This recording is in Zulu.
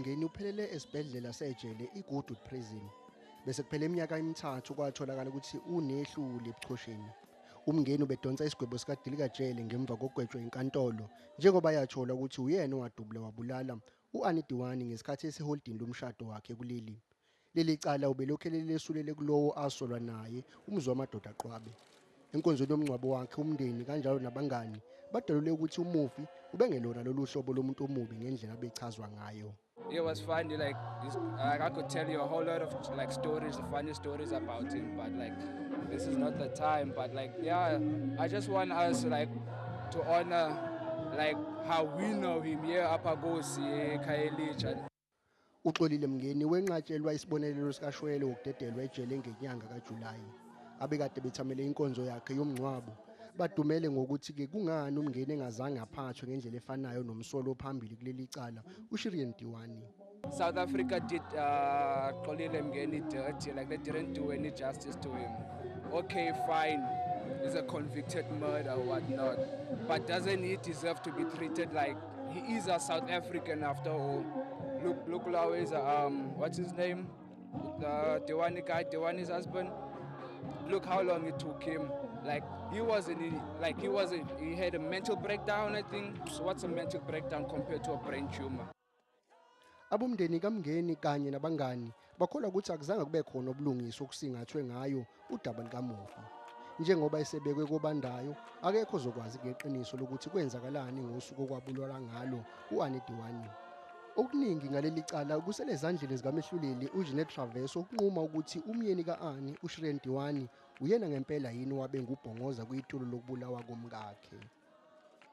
UMngeni uphelele esibhedlela sejele iGoodwood Prison. Bese kuphele iminyaka emithathu kwatholakala ukuthi unehlule ebuchosheni. UMngeni ubedonsa isigwebo sikadilikajele ngemva kokugwetshwa inkantolo njengoba yathola ukuthi uyena owadubula wabulala u-Anni Dewani ngesikhathi eseholidini lomshado wakhe kuleli. Leli cala ubelokhu elesulele kulowo asolwa naye uMzwamadoda Qwabe. Enkonzweni yomngcwabo wakhe umndeni kanjalo nabangani badalule ukuthi umufi ubengelona lolu hlobo lomuntu omubi ngendlela abechazwa ngayo. It was funny, like, like I could tell you a whole lot of like stories, funny stories about him, but like this is not the time. But like, yeah, I just want us like to honor like how we know him here apha eKhayelitsha. UXolile Mngeni wenqatshelwa isibonelelo sikashwele wokudedelwa ejele ngenyanga kaJulayi. Abekade bethamele inkonzo yakhe yomngcwabo badumele ngokuthi-ke kungani uMngeni engazange aphathwe ngendlela efanayo nomsolo ophambili kuleli cala uShireen Dewani. South Africa did Xolile Mngeni dirty, like they didn't do any justice to him. Okay, fine, he's a convicted murderer or whatnot, but doesn't he deserve to be treated like he is a South African after all? Look, is what's his name? The Dewani guy, Dewani's husband. Look how long it took him. Like he wasn't, like he wasn't. He had a mental breakdown, I think. So what's a mental breakdown compared to a brain tumor? Abomndeni kaMngeni kanye nabangani bakholwa ukuthi akuzange kube khona ubulungiswa okusingathwe ngayo udaba likamufi. Njengoba esebekwe kobandayo, akekho ozokwazi ngeqiniso lokuthi kwenzakalani ngosuku okwabulala ngalo u-Anni Dewani. Okuningi ngaleli cala kusele ezandleni zikamehluleli uJeanette Traverso ukunquma ukuthi umyeni ka-Anni uShireen Dewani uyena ngempela yini owabe ngubhongoza kwitulo lokubulawa komkakhe.